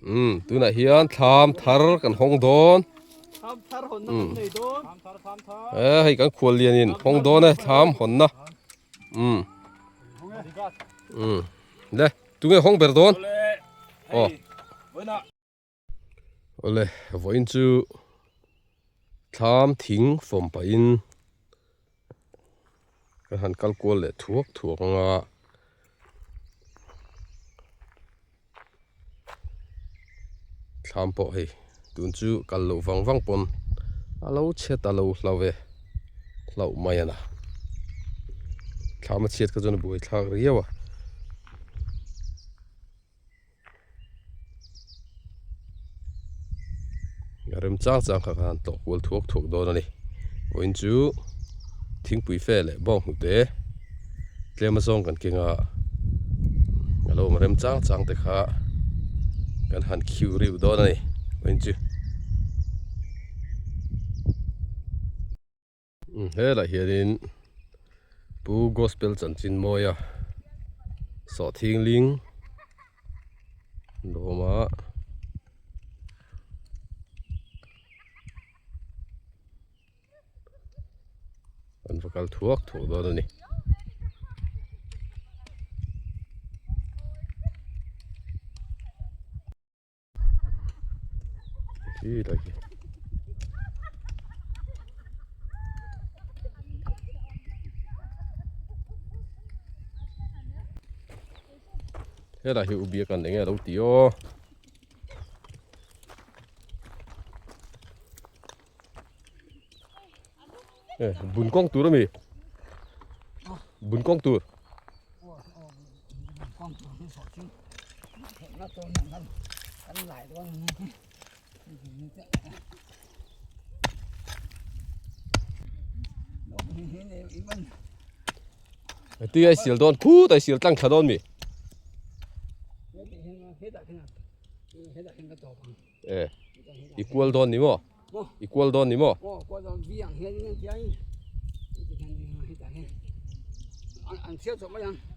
Umm tunah hian thlam thar kan hawng dawn. Umm e hei kan khual lianin hawng dawn e thlam hawnna. Umm umm le tunge hawng ber dawn? Aw. Awle vawiin chu thlam thing fawm pahin kan han kal kual leh thuak thuak ang a. Thlam pawh hei tun chu kal loh vang vang pawn a lo chhe ta lo hlauh e hlauh mai a na. Thlam a chhiat kha chuan a buaithlak riau a. A rem chang chang kha khan tlawh kual thuak thuak dawn a ni. Vawiin chu thingpui fe leh bawng hnute tlem azawng kan keng a, a lo awm rem chang chang te kha kan han khiu riu dawn a ni vawiin chu. Helaiah hianin Pu Gospel chanchin mawia sawhthing ling lawm a. An va kal thuak thuak dawn a ni. Helai hi u biak an enge a lo ti aw. E bun kawng tur ami bun kawng tur. Tui ai sial dawn khut ai sial tlang thla dawn mi. E i kual dawn ni maw? I kual dawn ni maw?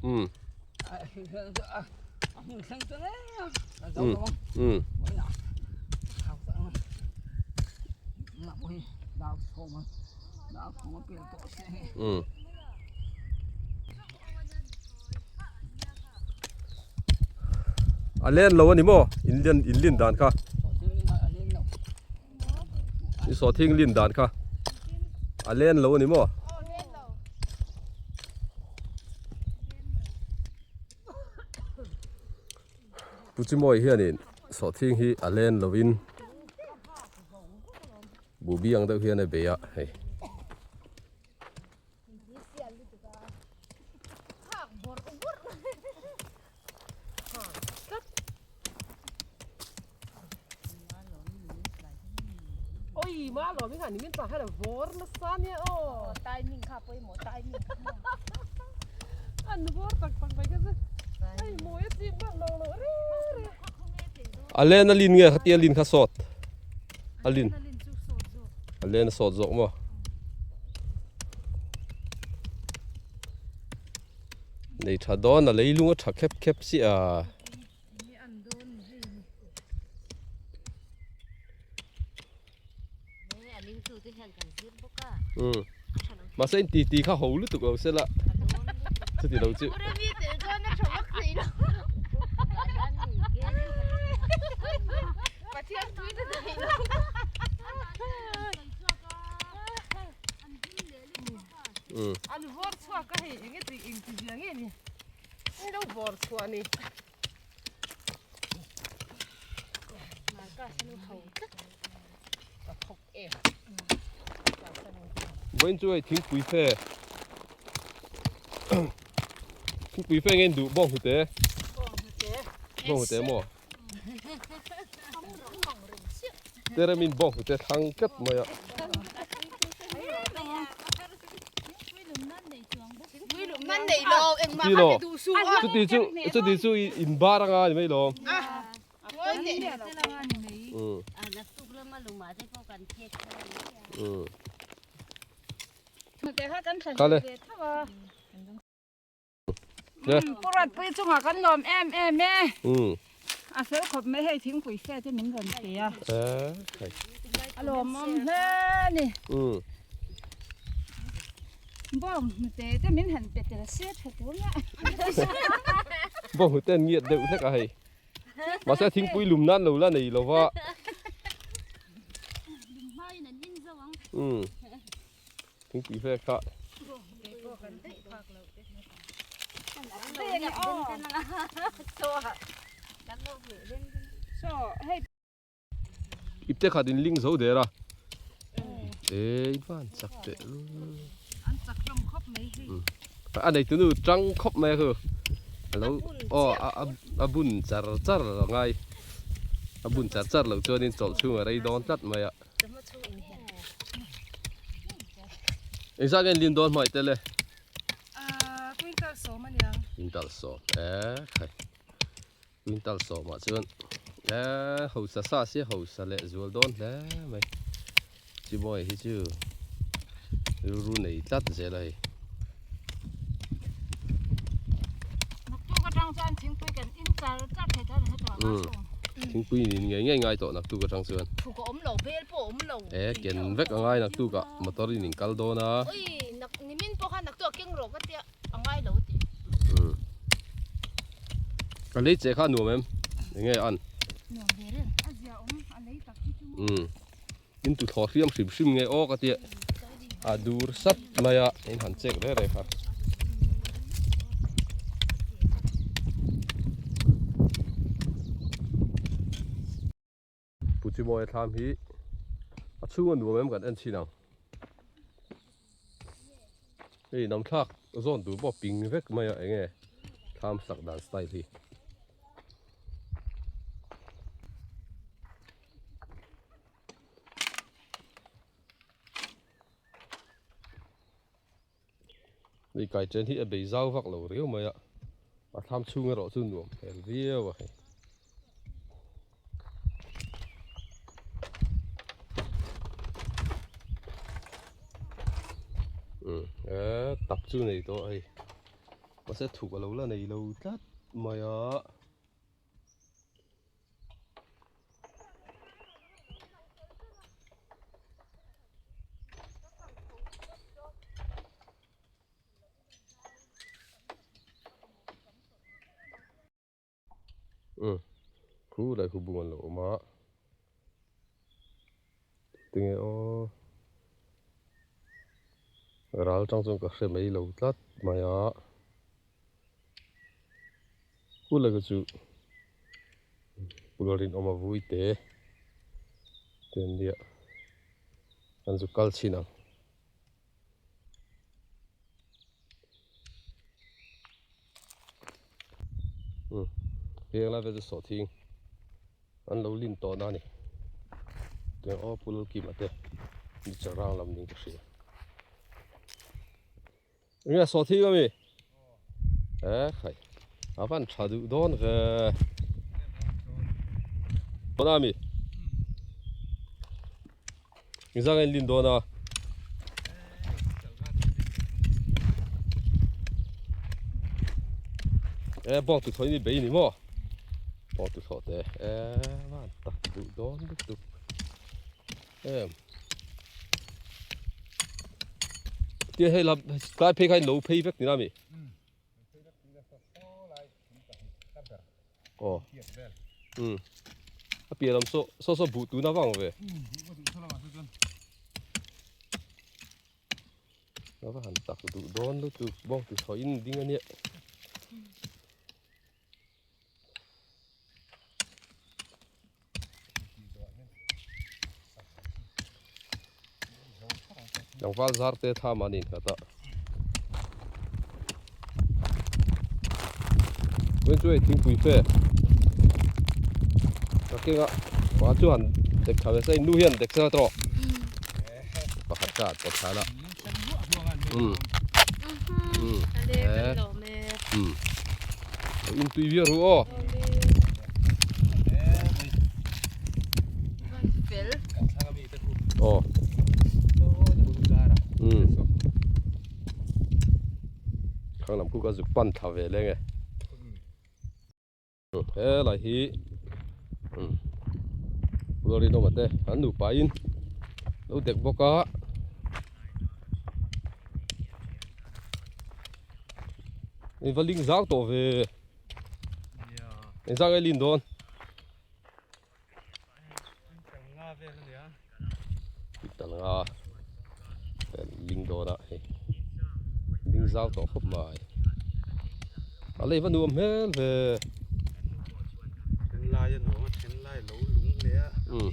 Umm. Umm. Umm. A len lo a ni maw? In len in lin dan kha. I sawhthing lin dan kha. A len lo a ni maw? Puchimawi hianin sawhthing hi a len lovin buh bi ang deuh hian a bei a hei. A len a lin nge khatia lin kha sawt a lin a len a sawt zawk maw. Nei tha dawn a leilung a tha khep khep chiah a. Umm mahse in titi kha ho lutuk lo se la chuti lo chu. An vawr chhuak a hei enge tih eng ti zia nge ni an lo vawr chhuah ni. Vawiin chu hei thingpui fe thingpui fe nge in duh bawng hnute bawng hnute maw Teremin bawng hnute thlang tlat mai a. Chuti chu chuti chu in bar anga ni mai lawm. Kale. Purat pui chungah kan lawm em em e. A fel khawp mai hei thingpui fe te min rawn pe a. A lawmawm hle a ni. Bawng hnute te min han pe tel se tha tur nia. Bawng hnute an ngiat deuh hlek a hei. Mahse thingpui lum nan lo la nei lo va. Lum hmain an in zo ang. Thingpui fe kha. Ipte khat in ling zo der a. E i van chak teh An chak hlawm khawp mai hei. A nei tunu tang khawp mai a khu. Alo aw a bun char char a ngai. A bun char char loh chuanin chawlh chhung a rei dawn tlat mai a. Engzah nge lim dawn hmai tel e? Quintal sawm a niang. Quintal sawm e khai. Quintal sawmah chuan e hausa sa sia hausa leh zual dawn hle mai. Chimawi hi chu rilru nei tlat zel a hei. Naktuk atang chuan thingpui kan in char char thei tho ang hetiang a sawm. Thingpui in in ngei ngei ngai tawh naktuk atang chuan. Thuk a awm lo, bel pawh a awm lo. E ken vek a ngai naktuk ah motor in in kal dawn a. Ui nak nimin pawh khan naktuk a keng rawh ka tia a ngai lo ti. Ka lei che kha a nuam em? Enge an? Nuam ve reng. A zia awm a lei tak hi chu maw. In tu thaw hriam hrim hrim nge aw ka tia a dur sat mai a in han check reng reng kha. Pu Chimawia thlam hi a chhung a nuam em kan en chhin ang. Hei namthlak zawn tur pawh ping vek mai a enge thlam sak dan style hi. Hei kai chen hi a bei zau vak lo riau mai a a thlam chhung erawh chu nuam hmel viau a hei. Um e tap chu nei tawh a hei mahse thuk a lo la nei lo tlat mai a. Um khu lai khu bung an lo awm a tinge aw ral tang chuan ka hre mai lo tlat mai a. Pu laka chu Pula rinawm a vui te te an nia an zu kal chhin ang. Um heng lai vel chu sawhthing an lo lin tawh na a ni tiang aw Pu Lalkima te ni charang lam niin ka hria. Enge sawhthing ami? Eh khai a van tha duh dawn ve. Dawn ami? Engzah nge in lin dawn a? Eh bawng tuthlawh in i bei ni maw? Bawng tuthlawh te eh van tak duh dawn lutuk em. Tia hei lam tlai phei kha in lo phei vek tina mi aw um a piah lam saw saw saw buh tuna vang ve a va han tak duh dawn lutuk bawng ti thaw in ding ania. Tlangval zar te thlam an innghat a chuan chu hei thingpui fe ka keng a pa chuan dek tha ve se nu hian dek se tawh pakhat kha an pawt than a um um um in tui viau ru aw. Aw. Um. Khang lam khu ka zuk pan thla ve leng e. Helai hi. Umm Lalrinawma te an nupa in lo dek bawk a. In va ling zau tawh ve. Engzah nge lin dawn? Tal nga ling dawn a hei ling zau tawh khawp mai a lei va nuam hmel ve then lai a nuam a then lai lo lung leh a umm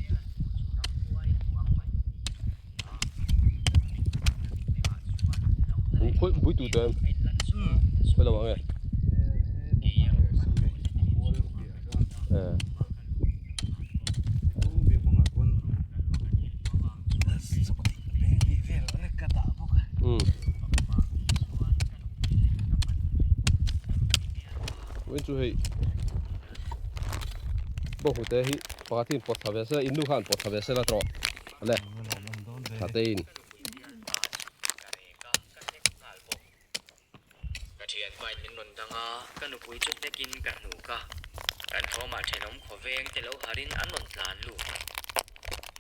khawi bui tu te khawi lo ang e Umm chu hei bawnghu te hi pakhat hi pawt thla ve se innu khan pawt thla ve se la tawh le tha te in. Ka thianpain min rawn dang a, ka nupui chu hnekin ka hnuk a. Kan thawmah thenawm khawveng te lo harin an rawn tlan lut a.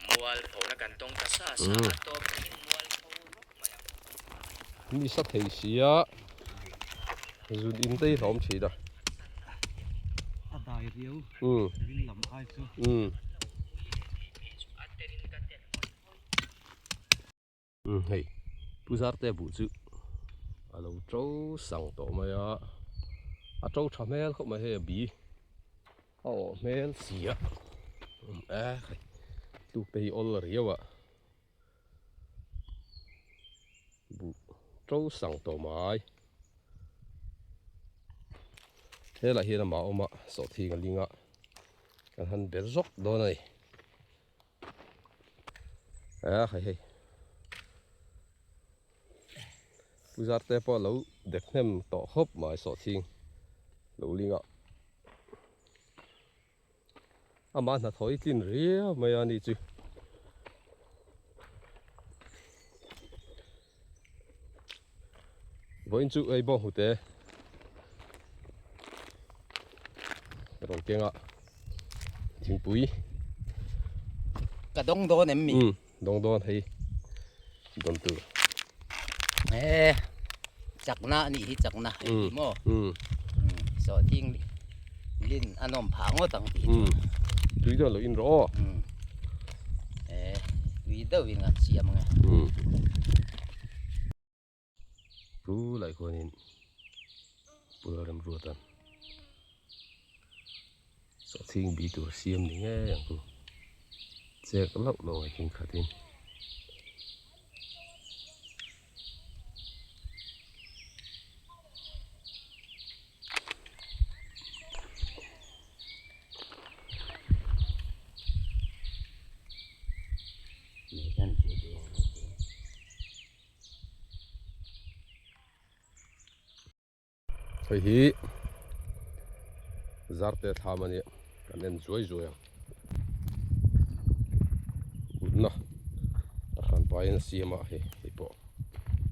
Mual phona kan tawng ta sa sa a, tawp thlengin mual pho rawk mai ang. Mi sa thei sia zun in te hi hlawm thin a. A dai riau rin lam ai chu. Umm hei pu zarte buh chu a lo to sang tawh mai a a to tha hmel khawp mai hei a bi a awh hmel si a umm e hei tuk te hi awl riau a buh to sang tawh mai helaiah hian amah a awm a sawhthing a ling a kan han ber zawk dawn a ni. A hei hei pu zar te pawh lo dek hnem tawh khawp mai sawhchhing lo ling a amah hnathawh hi tlin riau mai a ni chu. Vawiin chu hei bawng hnute rawn keng a thingpui ka dawng dawn em mi um dawng dawn hei dawn tur e chakna anih hi chakna hei ti maw um sawhthing lin a nawm phah ngawt ang tih chu tui dawn lo in rawh aw um e tui deuh in an siam ang e um Chu lai khuanin pula remruat an sawhchhing bi tur siam ni ngei ang chu chek loh loh ang hing khatin. Hei hi zarte thlam a nia kan en zuai zuai ang utna a hran pahin a siam a hei hei pawh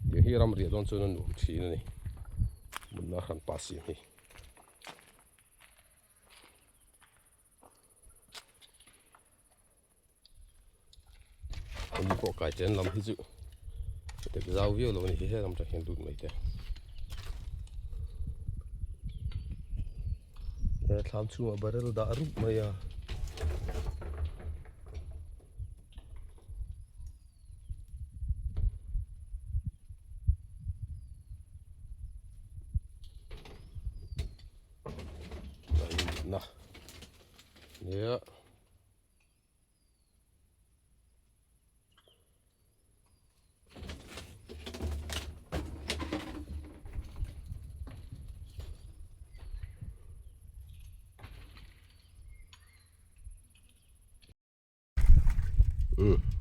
tiang hi ram riah dawn chuan a nuam thin a ni mutna a hran pah siam hi. Hemi pawh kai chen lam hi chu tek zau viau lo a ni hi helam tang hian lut mai te he thlam chhungah barrel dah rup mai a. Nia.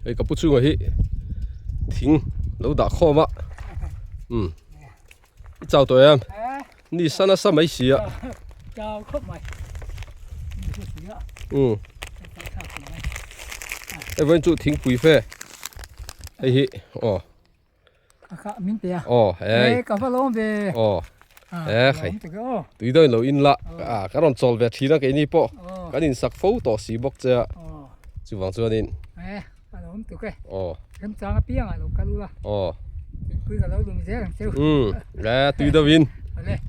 Hei ka pu chhungah hi thing lo dah khawm a umm i chau tawh em ni sa nasa mai si a chau khawp mai umm hei vawiin chu thingpui fe hei hi aw a kha min pe a aw hei ka va lawm ve aw E khai tui deuhin lo in la a ka rawn chawl ve thin a keini pawh kan insak fo tawh si bawk che a chuvang chuanin e a lo awm tuk e aw remchang apiangah lo kal ula aw thingpui ka lo lum zel ang cheu um e tui deuhin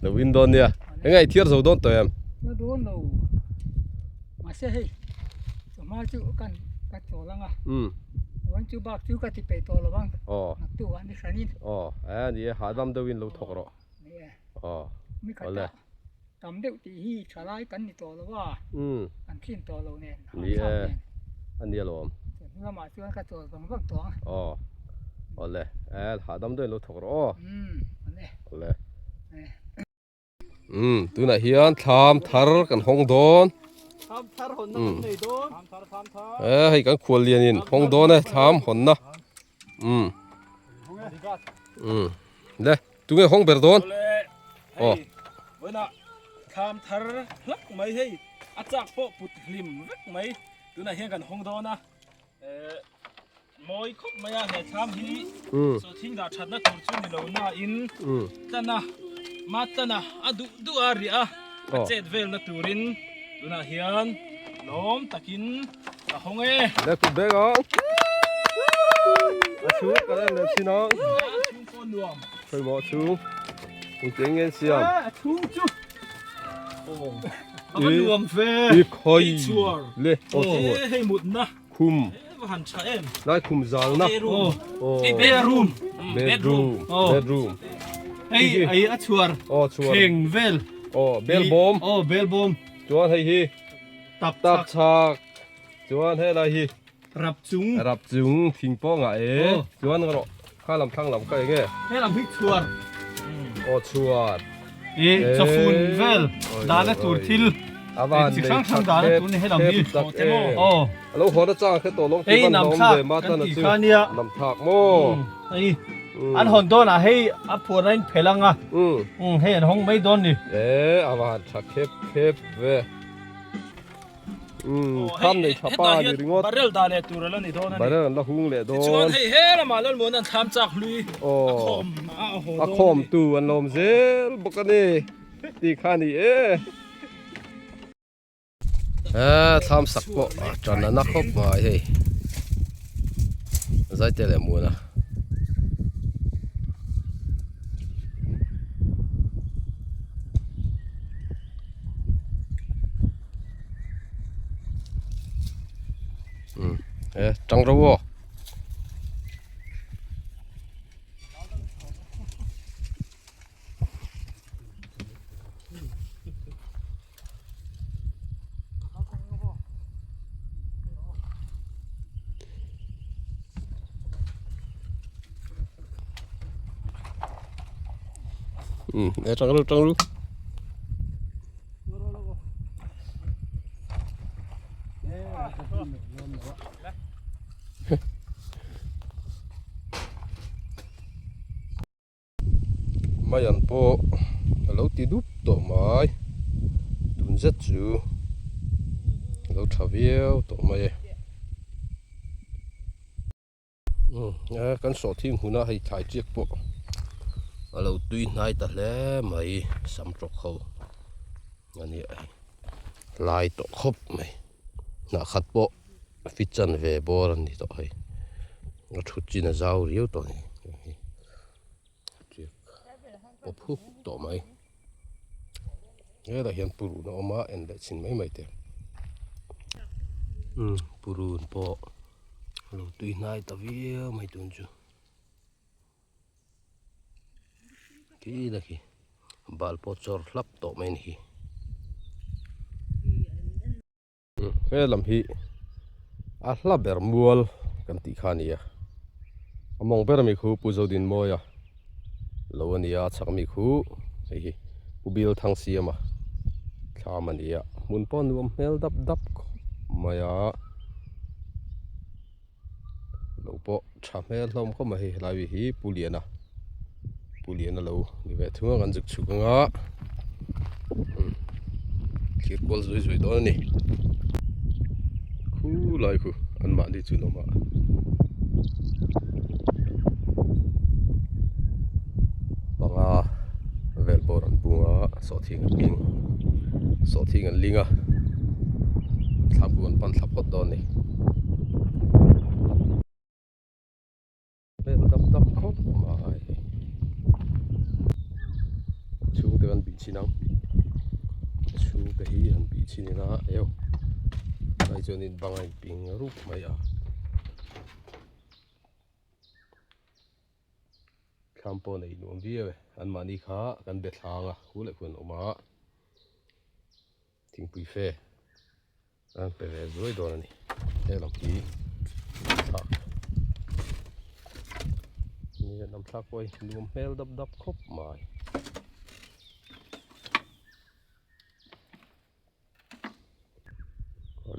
lo in dawn nia enge i thiar zo dawn tawh em la dawn lo mahse hei chawhma chu kan ka chawl ang a um chuan chu bak chu ka ti peih tawh lo ang aw naktuk ah ni hranin aw e ni e hahdam deuhin lo thawk rawh aw mi awle khat a tam deuh tih hi tha lai kan ni tawh lo a kan thin tawh lo nen ni e a ni alawm chawhnu lamah chuan ka chawl vang vang tawh ang aw awle e hahdam deuhin lo thawk rawh aw um awle awle umm tunah hian thlam thar kan hawng dawn thlam thar hawnna kan nei dawn e hei kan khual lianin hawng dawn e thlam hawnna umm umm le tunge hawng ber dawn aw vawiinah thlam thar hlak mai hei a chak pawh put hlim vek mai tunah hian kan hawng dawn a eh Mawi khawp mai a, he thlam hi sawhthing dah thatna tur chu ni lo nain tlana ma tlana a duh duh a riah a, a chet velna turin tunah hian lawm takin ka hawng e. Le kut beng ang. A chhung kan en leh thin ang. A chhung pawh nuam. Pawimawh chhung. Engtin nge siam? A chhung chu. A va nuam ve. I khawi. Le. Hei mutna. Khum. Va han tha em. Lai khum zalna. Aw. Bedroom. Bedroom. Bedroom. Hei ai a chhuar. Aw chhuar. Thleng vel. Aw bel bawm. Aw bel bawm. Chuan hei hi. Tap tap chak. Chuan he lai hi. Rap chung. Rap chung thing pawh ngah e. Chuan rawh kha lam thlang lam kha enge. He lam hi chhuar. Aw chhuar. I chawfun vel dahna tur thil chi hrang hrang dahna tur ni helam hi aw a lo hawn atang kha tawh lawng hei nam thlak kan tih kha nia nam thlak maw hei an hawn dawn ah hei a phuan a in phelh ang a hei an hawng mai dawn ni e a van tha khep khep ve. Umm thlam nei tha pa ni ringawt. Barrel dah leh tur a la ni dawn a ni. Barrel an la hung leh dawn. Tichuan hei he lamah Lalmuan an thlam chak hlui a khawm a haw dawn a ni. A khawm tu an lawm zel bawk a ni tih kha a ni e. He thlam sak pawh a tan a na khawp mai hei. Zaite leh Muana. Um e tang ro aw um e tang ro tang ro Maian pawh a lo ti dup tawh mai tun zet chu a lo tha viau tawh mai e. Umm kan sawhthing huna hei thlai chiak pawh a lo tui hnai ta hle mai sam tawk ho a ni a hei lai tawh khawp mai hnah khat pawh fit chan ve bawr a ni tawh hei a thut chin a zau riau tawh a ni hei chiak pawp huk tawh mai helaiah hian purun a awm a en leh chhin mai mai te umm purun pawh. Lo tui hnai ta viau mai tun chu khi la khi bal pawh chawr hlap tawh mai a ni hi he lam hi a hla ber mual kan tih kha a ni a a mawng ber ami khu Pu Zodinmawia lo a ni a a chhak mi khu hei hi Pu Bilthangsiama thlam a ni a hmun pawh nuam hmel dap dap khawp mai a. Lo pawh tha hmel hlawm khawp mai hei helai hi Pu Liana Pu Liana lo ni ve thung a kan zuk chhuk anga umm thlir kual zui zui dawn a ni khulai khu an mahni chu an awm a. Panga vel bawr an bung a. Sawhthing an ling sawhthing an ling a thla pawh an pan thla phawt dawn a ni. Vel dap dap khawp mai chhungte kan bih chhin ang chhungte hi han bih chhin ila eo tunah chuanin bang a inping rup mai a. Thlam pawh neih nuam viau e anmahni kha kan be thlang a hu leh hun awm a thingpui fe an pe ve zuai dawn a ni he lam hi thlak ni lam thlak pawh hi nuam hmel dap dap khawp mai.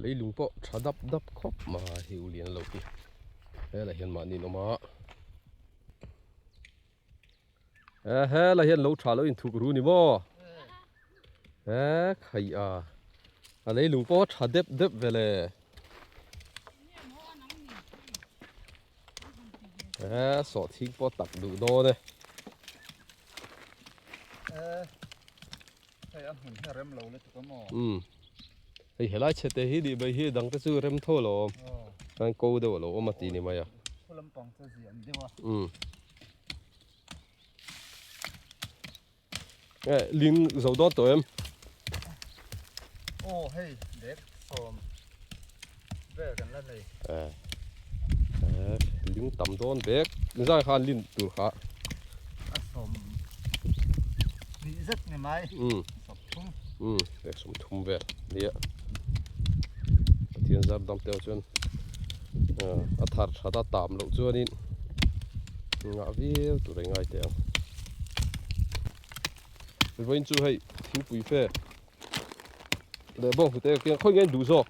Leilung pawh tha dap dap khawp mai hei u lian lo hi helai hian mahni an awm a e helai hian lo tha lo inthuk ru ni maw e khai a a leilung pawh tha dep dep ve le e sawhthing pawh tak duh dawn e. Hei a hmun hi a rem lo lutuk a maw? Umm. Hei helai chhe te hi nih mai hi dang te chu rem tho lo awm. Khan ko deuh a lo awm a ti ni mai a. Khu lampang chu zia an deuh a. Umm. Eh ling zo dawn tawh em? Aw hei dek sawm vel kan la nei. Eh. Eh ling tam dawn bek. Zai khan lin tur kha. A sawm hnih zet ni mai. Umm. Sawm thum. Umm dek sawm thum vel nia. Pathian zar dam teuh chuan a thar that a tam loh chuanin ngah viau tur a ngai teh ang. Vawiin chu hei thingpui fe leh bawng hnute ka keng khawi nge duh zawk.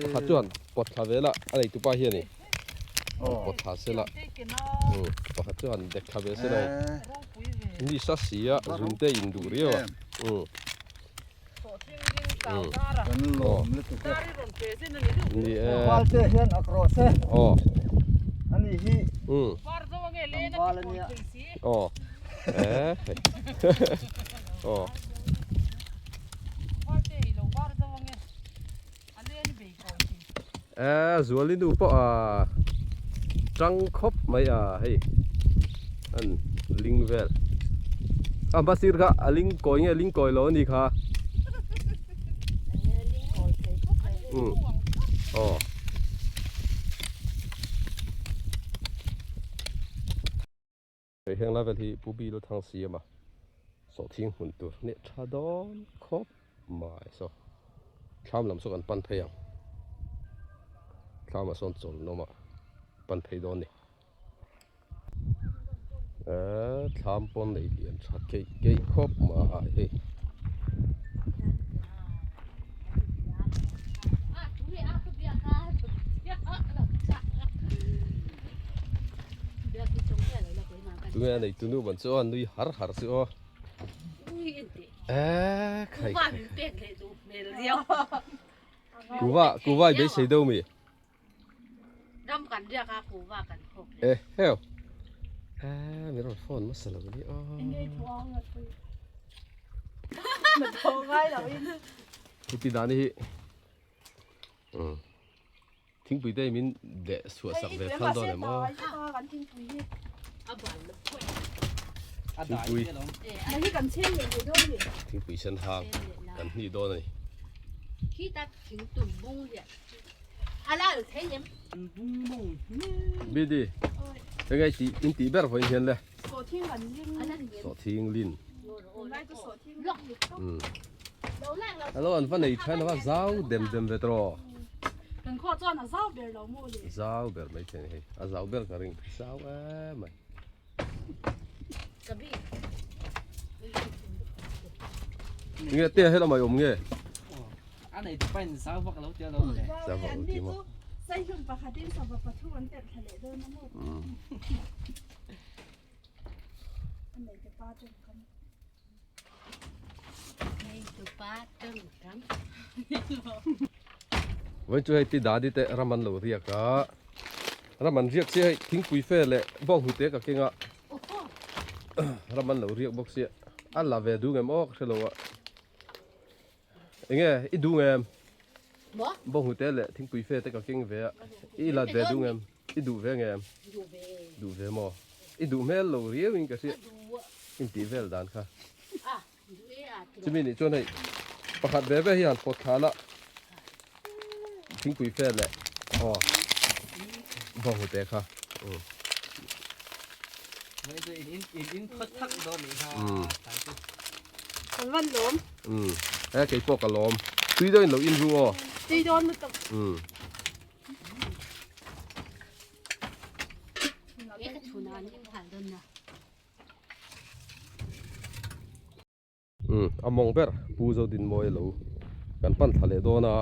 Pakhat chuan pawt thla ve la a nei tupa hian i pawt thla se la pakhat chuan dek thla ve se la ni sa si a zun te in duh riau a ni e aw aw e aw. Eh zuali nu pawh a tang khawp mai a hei an ling vel a hma sir kha a ling kawi nge ling kawi lo a ni kha umm aw Hei heng lai vel hi Pu Bilu thang siam a sawhthing hmun tur nih tha dawn khawp mai saw thlam lam saw kan pan phei ang thlam ah sawn chawl an awm a pan phei dawn a ni eee thlam pawn nei lian tha keih keih khawp mai hei. Tunge a nei tunu ban chu aw nui har har chu aw. Eh khai. Kuva kuva i beisei deuh mi. Ram kan riak a kuva kan khawk. Eh heo. Eh mi rawn phone hmasa lo ni aw. Heti dan hi. Thingpui te min leh chhuah sak ve phal dawn em aw. Thingpui thingpui sen hang kan hnih dawn a ni. Bidi enge tih in tih ber vawiin hian le. Sawhthing lin. Hello an va nei thain a zau dem dem ve tawh. Kan khaw chuan a zau ber lo maw le. Zau ber mai thei hei a zau ber ka ring zau em mai. Nge te he lamah i awm nge? A nei te pain zau vak lo tia lo le. Zau vak lo ti maw? Saihlum pakhatin sava pathum an telh thla leh dawn a maw? Vawiin chu hei pi dadi te ram an lo riak a ram an riak chiah hei thingpui fe leh bawnghnute ka keng a. ram an lo riak bawk sia a la ve duh ngem aw ka hre lo a enge i duh ngem bawnghnute leh thingpui fe te ka keng ve a i lat ve duh ngem i duh ve ngem duh ve maw i duh hmel lo riau in ka hria intih vel dan kha. Chumi nih chuan hei pakhat ve ve hi han pawt thla la thingpui fe leh aw bawnghnute kha Kan van lawm. Um he kei pawh ka lawm. Tui deuh in lo in ru aw. Tui dawn lutuk. Um. Umm a mawng ber Pu Zodinmawi lo kan pan thla leh dawn a,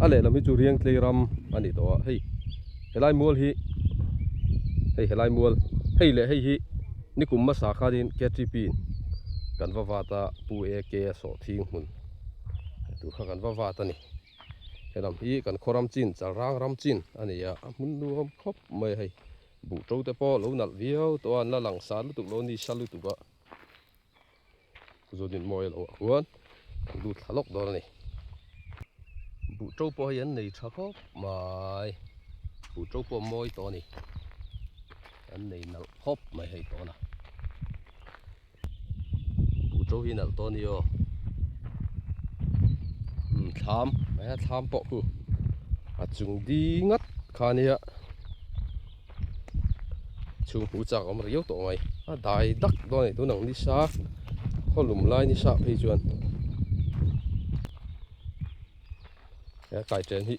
a lehlam hi chu Riangtlei ram a ni tawh a, hei helai mual hi hei helai mual hei leh hei hi nikum hmasa khanin KTP in kan va vat a Pu AK a sawhthing hmun tur kha kan va vat a ni. Helam hi kan khaw ram chin Chalrang ram chin a ni a, a hmun nuam khawp mai a hei. Buh to te pawh lo nalh viau tawh a, an la lang sar lutuk lo ni sa lutuk a, zawnin mawi a lo ah khuan kan lut thla lawk dawn a ni. Buh to pawh hei an nei tha khawp mai, buh to pawh mawi tawh a ni, an nei nalh khawp mai hei tawn a, buh to hi nalh tawh a ni aw, umm thlam a thlam pawh khu a chung ding at kha a nia. Chhung hmu chak awm riau tawh mai a dai dak dawn a ni tun ang nisa khaw lum lai nisa phei chuan he kai chen hi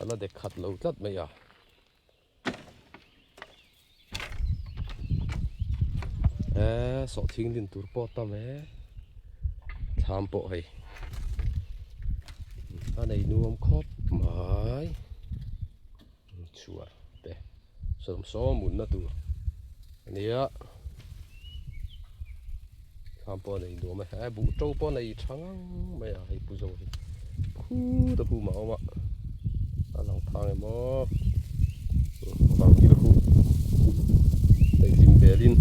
a la dek khat lo tlat mai a. Eee sawhthing din tur pawh a tam e thlam pawh hei a nei nuam khawp mai. Chhuar te sawmsawm mutna tur a nia thlam pawh a nei nuam a he buh to pawh a nei tha ngang mai a hei pu zo hi khut a hum a awm a a lang phang em aw vangkil khu daihlim belin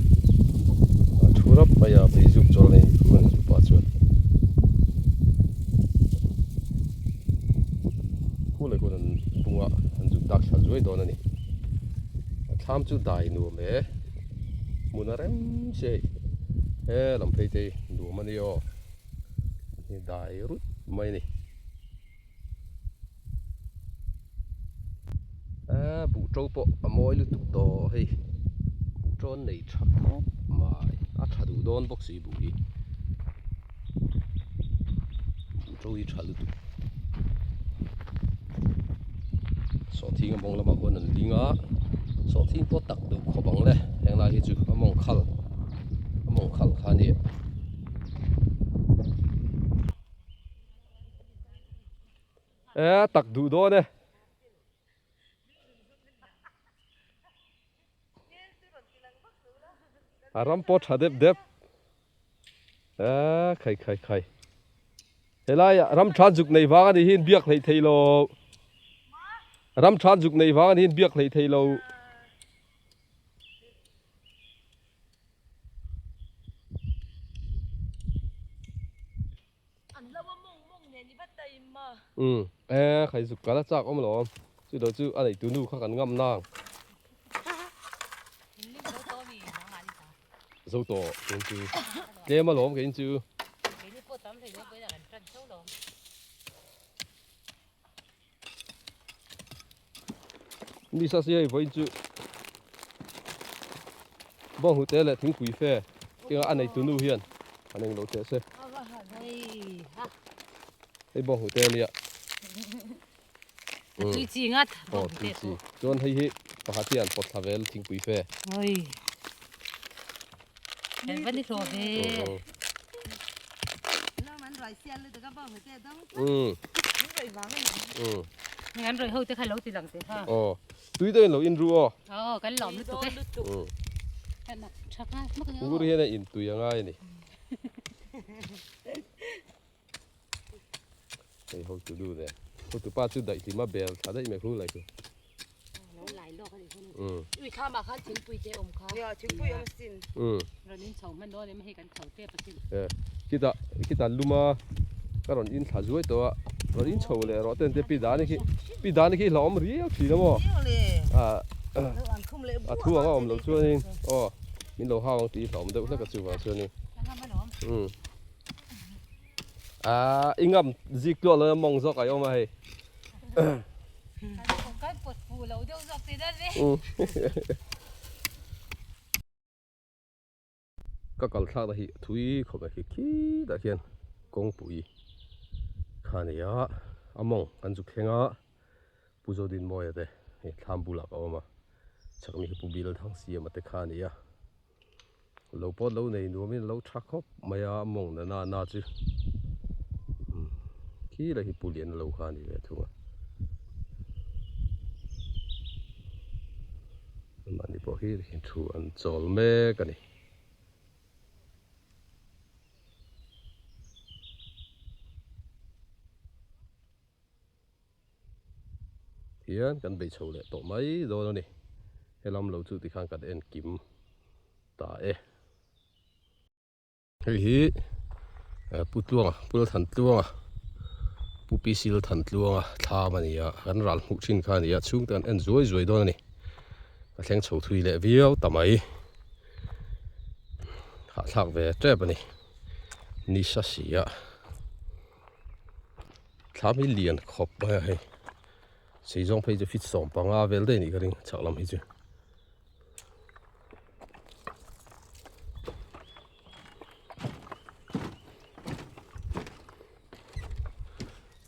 a thu rap mai a phei zuk chawl a nei thu a ni chupa chuan. Khu leh khuan an bunga an zuk dak thla zuai dawn a ni. A thlam chu dai nuam e, hmun a rem si hei. He lam phei te hi nuam a ni aw, hi dai rut mai a ni. Eee buh to pawh a mawi lutuk tawh hei, buh to an nei tha khawp mai, a tha duh dawn bawk si buh hi. Buh to hi tha lutuk. Sawhthing a mawng lamah khuan an ling a, sawhthing pawh tak duh khawp ang le, heng lai hi chu a mawng khal a mawng khal kha a ni. E tak duh dawn e. A ram pawh tha dep dep. E khai khai khai. Helai ram than zuk nei vang ani hin biak hlei thei lo. Ram than zuk nei vang ani hin biak hlei thei lo. An hlo a mawng mawng nen i va taim a. Umm e khai zuk kal a chak awm lo awm chu do chu a neitu nu kha kan ngam nang. Zo tawh kein chu tlem a lawm kein chu. Nisa si hei vawiin chu bawnghnute leh thingpui fe tinga a neitu nu hian an englo teh se hei bawnghnute ania tui chi ngat aw tui chi chuan hei hi pakhat hian pawt thla vel thingpui fe oi va ni hlawh ve Umm. An rawi ho te kha lo ti lang te kha. Aw. Tui deuhin lo in ru aw. Aw kan lawm lutuk e. Umm. Tha nghal hmak ania aw. Ngur hian a in tui a ngai a ni. Hei hotu nu nen. Hotu pa chu daih hlim a bel thla daih mai khu lai khu. Lo lai lawk a ni khu. Ui thlam ah khan thingpui te awm kha. Nia thingpui awm asin. Rawn in chho hman dawn em hei kan chho tep asin. Khitah khitah lum a ka rawn in thla zuai tawh a rawn in chho leh rawh ten te pi dani khi pi dani khi hlauhawm riau thin a maw a thu ang a awm loh chuanin aw min lo hau ang tih hi hlauhawm deuh hlek a chuvang chuanin umm aaa i ngam zik tluah lo a mawng zawk a i awm a hei. Kan pawt fuh lo deuh zawk tih dan ve. Ka kal thlakna hi thui khawp mai khi khitah khian kawngpui kha a ni a a mawng kan zu thleng a Pu Zodinmawia te hei thlam bulah ka awm a chhak mi hi Pu Bilthang Siama te kha a ni a lo pawt lo nei nuamin a lo tha khawp mai a a mawng na na na chu umm khilai hi Pu Liana lo kha a ni ve thung a. Mahni pawh hi thu an chawl mek a ni. Hian kan bei chho leh tawh mai dawn a ni. Helam lo chu tikhan kan en kim ta e. Hei hi Pu Tluanga, Pu Lalthantluanga, Pu PC Lalthantluanga thlam a ni a, kan ral hmuh thin kha a ni a, chhungte an en zuai zuai dawn a ni. Ka thleng chho thui leh viau ta mai. Hahthlak ve tep a ni. Nisa si a. Thlam hi lian khawp mai a hei. Seizawng phei chu feet 15 vel daih a nih ka ring chhak lam hi chu.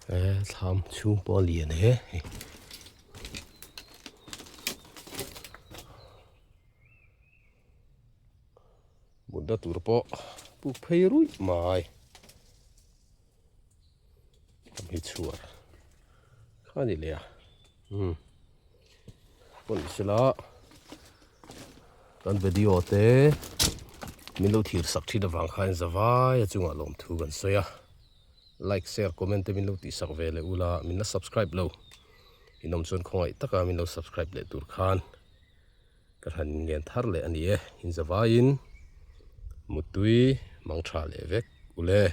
He thlam chhung pawh a lian he hei mutna tur pawh puk phei ruih mai hi chhuar kha a ni leh a umm pawh ni sela kan video te min lo thir sak thin avang khan zavai a chungah lawmthu kan sawi a like share comment te min lo tih sak ve leh ula min la subscribe lo in awm chuan khawngaih taka min lo subscribe leh tur khan ka han ngen thar leh a ni e in zavaiin mutui mang tha leh vek ule.